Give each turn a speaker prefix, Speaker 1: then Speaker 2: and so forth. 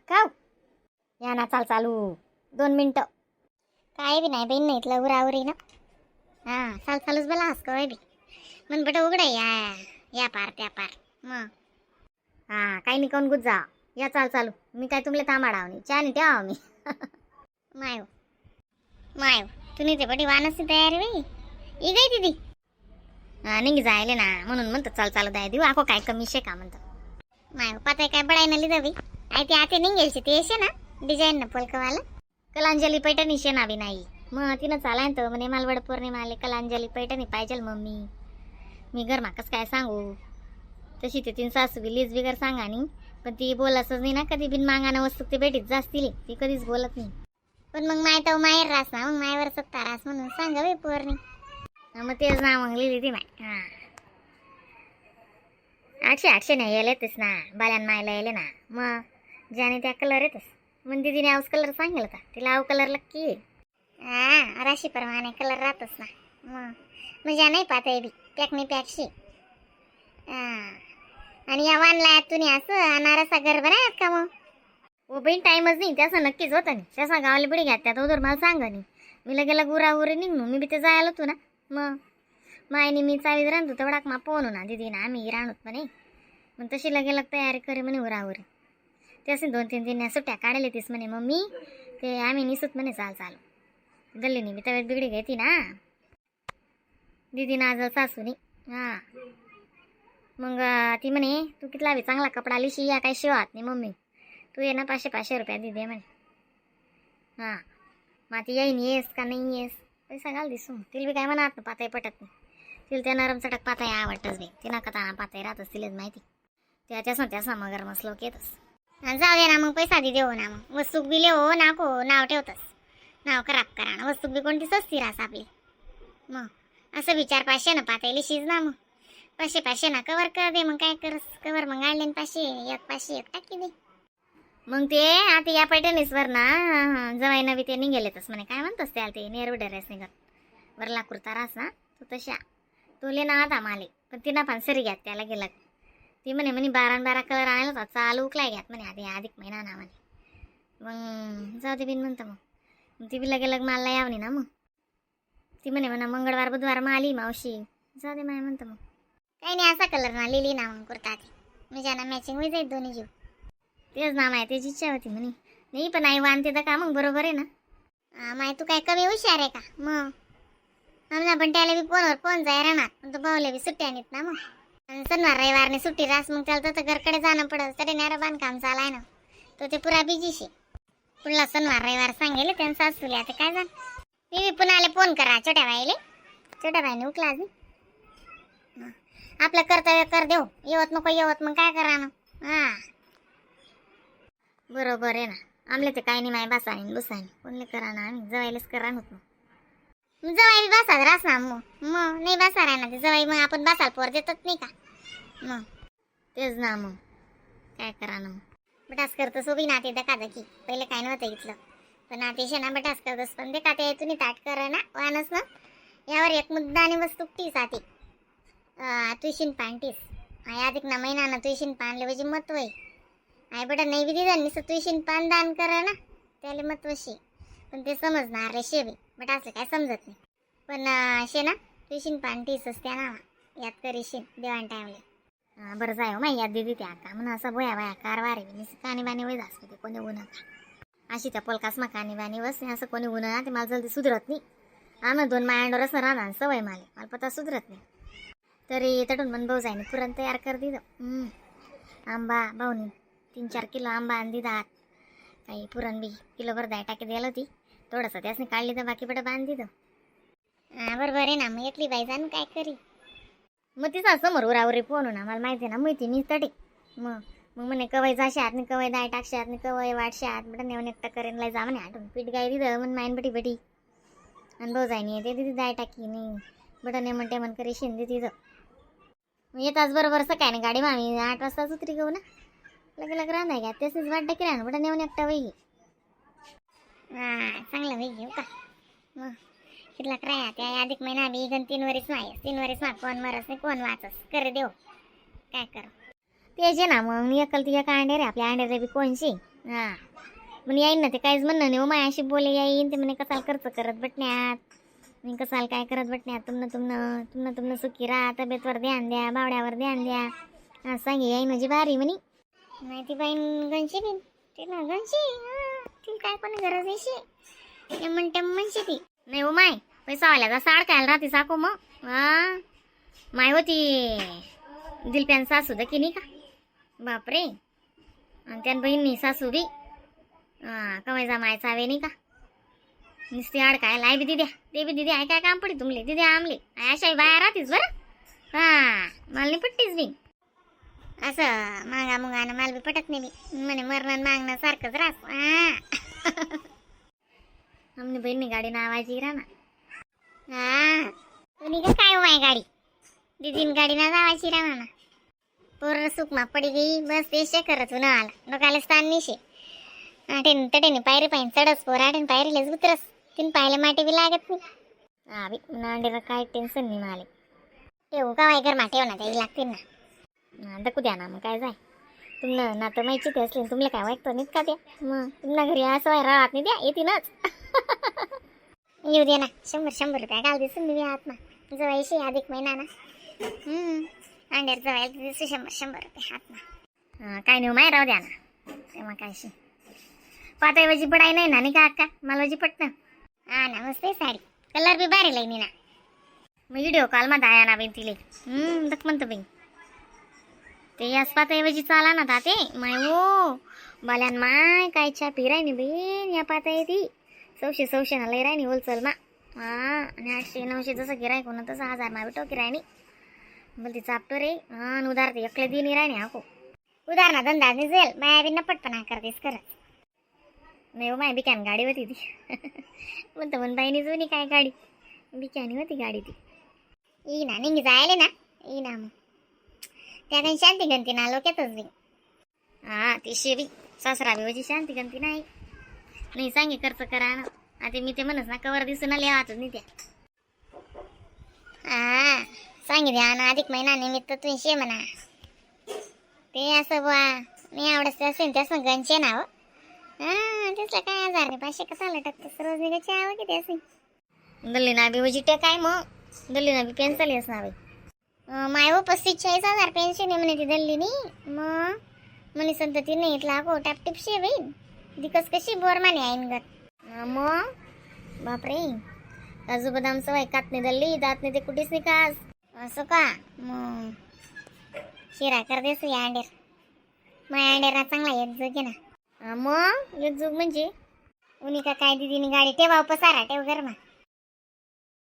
Speaker 1: का हो? या ना चाल चालू 2 मिनटं.
Speaker 2: काय बी नाही बहीण, नाही इथलं उराउरी ना. हा, चाल चालूच बोला हस कवाय बी मन बट उघडा या या पार त्या पार मग.
Speaker 1: हा, काही नाही, काऊन गुज जा. या चाल चालू. मी काय तुमले थांबाडाव नाही, चहा नाही ठेवा मी.
Speaker 2: मायव मायव, तुम्ही ते बडी वानस तयारी बाई ई गई दीदी.
Speaker 1: हा, निघ जायले ना म्हणून म्हणतो चाल चालू द्या देऊ आको काय कमी शे का म्हणतो.
Speaker 2: मायव, पाताय काय बडाय ना लिदा बाई. आई ते आते निघेलची ते येशे ना डिझाईन ना पोलकवाला.
Speaker 1: कलांजली पैठणी शे ना बी नाही. मग तिनं चालाय तर म्हणे मालवड पौर्णिमा आले कलांजली पैठणी पाहिजेल मम्मी. मी घरमा कसं काय सांगू? तशी ते तीन सासू बी लीज बिगर सांगा नी, पण ती बोलतच नाही ना कधी. बिन मागाना वस्तू ते भेटीत जास्तील, ती कधीच बोलत नाही.
Speaker 2: पण मग माय तर माहेर रास ना, मग मायवर सत्ता रास म्हणून सांगा बाई पोरणी.
Speaker 1: हा, मग तेच ना मग लिहिली ती माय. हा, 800 800 नाही येलेतच ना, बाल्यान मायला येले ना. मग ज्याने त्या कलर येतच मग दिदीने आऊस कलर सांगेल होता, तिला आऊ कलर लक्की आहे.
Speaker 2: हा, राशीप्रमाणे कलर राहतच ना. मग म्हणजे नाही पाहता बी पॅकनी पॅकशी. हा, आणि या वानला तुम्ही असं अनारसा घर बनायत का मग?
Speaker 1: ओ बहीण, टाईमच नाही त्याचं नक्कीच होतं नाही. त्याचा गावाला बिडी घ्या त्यात उदर मला सांगा नाही. मी लगे लग उरा उरी निघणू, मी बी ते जायला होतो ना. मग मायनी मी चावीत राहतो तेवढा मा पोहणू ना दिदी ना आम्ही राहणूत म्हणे. मग तशी लगे लग तयारी करे म्हणे उरा उरी. त्यास 2-3 दिन सुट्ट्या काढले तीस म्हणे मम्मी, ते आम्ही निसूत म्हणे चाल चालू. गल्लीनी बी तब्येत बिगडी घेती ना दिदी ना आज सासूनी. हां, मग ती म्हणे तू कितला बी चांगला कपडा लिशी या काही शिवात नाही मम्मी, तू ये ना 500 500 रुपया दे दे म्हणे. हां, मग ती येईन येस का नाही येस पैसा घाल दिसू. तिला बी काय म्हणत ना पाताही पटत नाही तिला, त्या नरम चटक पाताही आवडतच बी. ती नका ताना पाताही राहतच, तिलाच माहिती त्या त्यास ना त्यास ना मगर मस्त लोक येतच.
Speaker 2: आणि जाऊ दे ना मग, पैसा दे देऊ ना मग वस्तू बी लेवो नाको नाव ठेवतस, नाव खराब करा ना. वस्तू बी कोणती सस्ती रास आपली. मग असं विचार 500 ना पातायली शीज ना, मग 500 500 ना कवर कर दे. मग काय करस कवर? मग आणले न 500 एक 500 एक टाकी दे.
Speaker 1: मग ते आता या पैठणीसवर ना जवाई बी ते निघेलेतच म्हणे. काय म्हणतोस त्याला ते नेहरू ड्रेस निघत वरला कुर्ता रास ना तो तशा तो ले ना आता माले. पण तिनं पण सरी घ्यात त्याला गेला. ती म्हणे म्हणे 12 12 कलर आणायला होता, चालू उकलाय घ्यात म्हणे आधी अधिक महिना ना म्हणे. मग जाऊ दे बिन म्हणतं मग. मग ती बी लगे लग मालला यावं नाही ना. मग ती म्हणे म्हणा मंगळवार बुधवार मग आली मावशी, जाऊ दे माय म्हणतं मग.
Speaker 2: काही नाही, असा कलर ना लिहिली ना मग कुर्ता ती म्हणजे ना मॅचिंग होई जाईल दोन्ही जीव.
Speaker 1: तेच ना माय, त्याची इच्छा होती म्हणे. नाही पण आई वानते तर का मग बरोबर आहे ना.
Speaker 2: हा, माय तू काय कमी हुशार आहे का मग? आमना पण त्याला बी फोनवर फोन जाय राहणार, पण तो भाऊला बी सुट्ट्या नाहीत ना मग. आणि शनिवार रविवारने सुट्टी रास, मग त्याला तर घरकडे जाणं पडल. तरी नारं बांधकाम चालाय ना, तो ते पुरा बिजी शे. पुढला शनिवार रविवार सांगेल त्यांचा सासूले. आता काय जाण, मी बी पुन्हा फोन करा छोट्या बाईले. छोट्या बाईने उकला नाही. हा. आपलं कर्तव्य कर देऊ, येवत नको येवत मग काय करा ना. हा.
Speaker 1: बरोबर आहे ना. आमले ते काही नाही माय, बसानी बसानी कोणले करा ना, आम्ही जवायलाच करा होत मग.
Speaker 2: जवाई बी बसात रास ना मग. मग नाही बसा राह ना ते जवाई, मग आपण बसाल पोर देतच नाही का मग?
Speaker 1: तेच ना मग काय करा ना मग.
Speaker 2: बटास करतो सोबी ना ते दकादकी. पहिले काय नव्हतं इथलं, पण आता ना बटास करतोस. पण ते का ते तुम्ही ताट कर ना वानस ना यावर एक मुद्दा आणि वस्तू तीस आती तुळशीन पान तीस I अधिक ना महिना ना तुळशीन पानले म्हणजे महत्व आहे. आई बटा नाही बी दिलं नुसतं तुळशीन पान दान करा ना त्याला महत्व शे. पण ते समजणार रे शे बी बट असं काय समजत नाही. पण शे ना तुळशीन पान तीस असते ना यात करीशीन देवाण टाइमले.
Speaker 1: हा, बरं जाय हो माई यात दिदी त्या का म्हणून असं बोया बाया कारवार आहे मी कानी बाणी वय जास्त ते कोणी गुन्हा का अशी त्या पोलकास मा कानी बाणी बस असं कोणी गुन्हा ना ते मला जल्दी सुधरत नाही. आम्ही दोन मायांडोरच राहणार सवय माले, मला पता सुधरत नाही. तरी तटून मन भाऊ जाईन पुरण तयार कर दिलं. आंबा भाऊनी 3-4 किलो आंबा आण दिदात, काही पुरण बी किलोभर दाय टाकी द्यायला होती, थोडंसं त्यासनी काढली तर बाकी पट बांध दिलं.
Speaker 2: हा, बरोबर आहे ना मग. एकली बाई जाणू काय करी?
Speaker 1: मग तिचा समोर उराउरी फोन ना मला माहिती आहे ना माहिती मी तटे. मग मग म्हणे कवय जाशात आणि कवय दाय टाकशात आणि कवय वाटशात बट नेऊन एकटा करेन लय जा म्हणे आठवून पीठ गाय दिलं म्हण मायन बटी बटी आणि भाऊ जाईन येते दिदी दाय टाकी नाही बट ने म्हणते मन करी शिंदे तिथं. मग येताच बरोबर सकाळी ना गाडी मामी 8 वाजताच उतरी घेऊ ना लगे लग राहणार घ्या तेच वाट टाकी राहणार बट नेऊन एकटा वही.
Speaker 2: हा, चांगलं बाई घेऊ का मग कितला कराया त्या अधिक महिना बी गण 3 वरीस माय 3 वरीस मा कोण मरस नाही कोण वाचस करे देव काय करू.
Speaker 1: ते जे ना मग एकल ती एका अंडे रे आपल्या अंड्यारे बी कोणशी. हा म्हणे येईन ना ते काहीच म्हणणं नाही हो माय अशी बोले येईन ते म्हणे कसाल खर्च करत बटण्यात मी कसाल काय करत बटण्यात तुमनं तुमनं तुमनं तुमनं सुखी राहा, तब्येतवर ध्यान द्या, बावड्यावर ध्यान द्या, हा सांगे येईन म्हणजे भारी म्हणे.
Speaker 2: नाही ती बाईन गणशी बी ते ना गणशी, हा, ती काय पण गरज आहे शे म्हणते म्हणशी ती.
Speaker 1: नाही हो माय, पैसा वाल्याचा साड कायला राहते साको मग. हा माय होती दिलप्यान सासू दकी नाही का, बापरे. आणि त्यान बहिणी सासू बी हा कमायचा माय चावे नाही का, नुसती अडकायला. आई बी दिद्या ते बी दिदी आहे काय काम पडी तुमले दिद्या आमले अशाही बाया राहतीस बरं. हा मला नाही पट्टीच बी.
Speaker 2: असं मागा मुगानं मला बी पटत नाही बी म्हणे मरणं मागणं सारखंच रास हा.
Speaker 1: आमने बहिणी गाडी नावाची राहा ना.
Speaker 2: हा तुम्ही का काय माय गाडी दिदीन गाडी ना जावायची राहा ना पोर सुकमा पडी गई बस ते करत ना आला डोकाला स्थान निशे आठेन तटेने पायरी पाहिन चढस पोर आठेन पायरीलेच उतरस तीन पायले माटी बी लागत नाही.
Speaker 1: हा बी नांडेला काय टेन्शन नाही मला.
Speaker 2: ठेवू का वाय मा ठेव ना ते लागतील ना.
Speaker 1: हा, दकू द्या ना मग काय जाय तुमनं ना तर माहिती ते असले तुमला काय वाटतं नाहीत का त्या मग तुमना घरी असं व्हाय राहत नाही त्या येतीनच.
Speaker 2: येऊ दे ना, 100 100 रुपया घाल दिसून मी आत्मा जवळशी अधिक महिना ना अंड्यार जवळ दिसू 100 100 रुपये हातमा.
Speaker 1: हा, काय नाही हो माय राहू द्या ना तेव्हा कायशी पातळीवजी पडाय नाही ना नाही का अक्का मला वजी पटणं.
Speaker 2: हा ना मस्त आहे साडी कलर बी भारी लई ना.
Speaker 1: मग व्हिडिओ कॉल मध्ये आया ना बाई तिले दक म्हणतो बाई ते याच पातळीवजी चाला ना ताते माय हो बाल्यान माय काय चा पिराय बहीण या पातळी ती 100 100 ना लई राहिनी होलसेल मा. हा आणि 800 900 जसं गिराय कोण तसं 1000 मा टोकी राहिनी बोल ती चापतो रे. हा आणि उधार ते एकले दिनी राहिनी हाको.
Speaker 2: उदाहरणा धंदा निजेल माया बी नपटपणा करतेस खरंच.
Speaker 1: नाही हो माय बिकॅन गाडी होती ती म्हणतो म्हण बाईनी जुनी काय गाडी बिकॅनी होती गाडी ती.
Speaker 2: ई ना निघी जायले ना ई ना मग त्या काही शांती गंती ना लोक्यातच बी.
Speaker 1: हा ती शेवी सासरा बी शांती गंती नाही नाही सांगे खर्च करा ना आता मी ते म्हणस ना कवर दिसून आले आतच नाही त्या.
Speaker 2: हा सांगी द्या ना अधिक महिना निमित्त तुमशे म्हणा ते असं बुवा नाही आवडत असेल त्यास गंचे ना हो. हा त्यासला काय 1000 नाही 500 कसा लटकतेस रोज निघायची आवं किती असेल.
Speaker 1: दल्ली ना बी वजी काय मग दल्ली ना बी पेन्सिल असणार बाई.
Speaker 2: माय हो 35-40 हजार पेन्शन आहे म्हणे ती दल्लीनी मग म्हणे संतती नाही इथला गो टापटिपशी आहे बाई दिकस कशी बोर माने आईन गत.
Speaker 1: हा, मग बापरे काजू बदाम सवाय कात नाही दल्ली दात नाही ते कुठेच नाही कास.
Speaker 2: असं का मग शिरा कर देसू या अंडेर माझ्या अंडेरा चांगला येत जोगे ना.
Speaker 1: हा, मग एक जुग म्हणजे
Speaker 2: उनी का काय दिदीनी गाडी ठेवाव पसारा ठेव गरमा.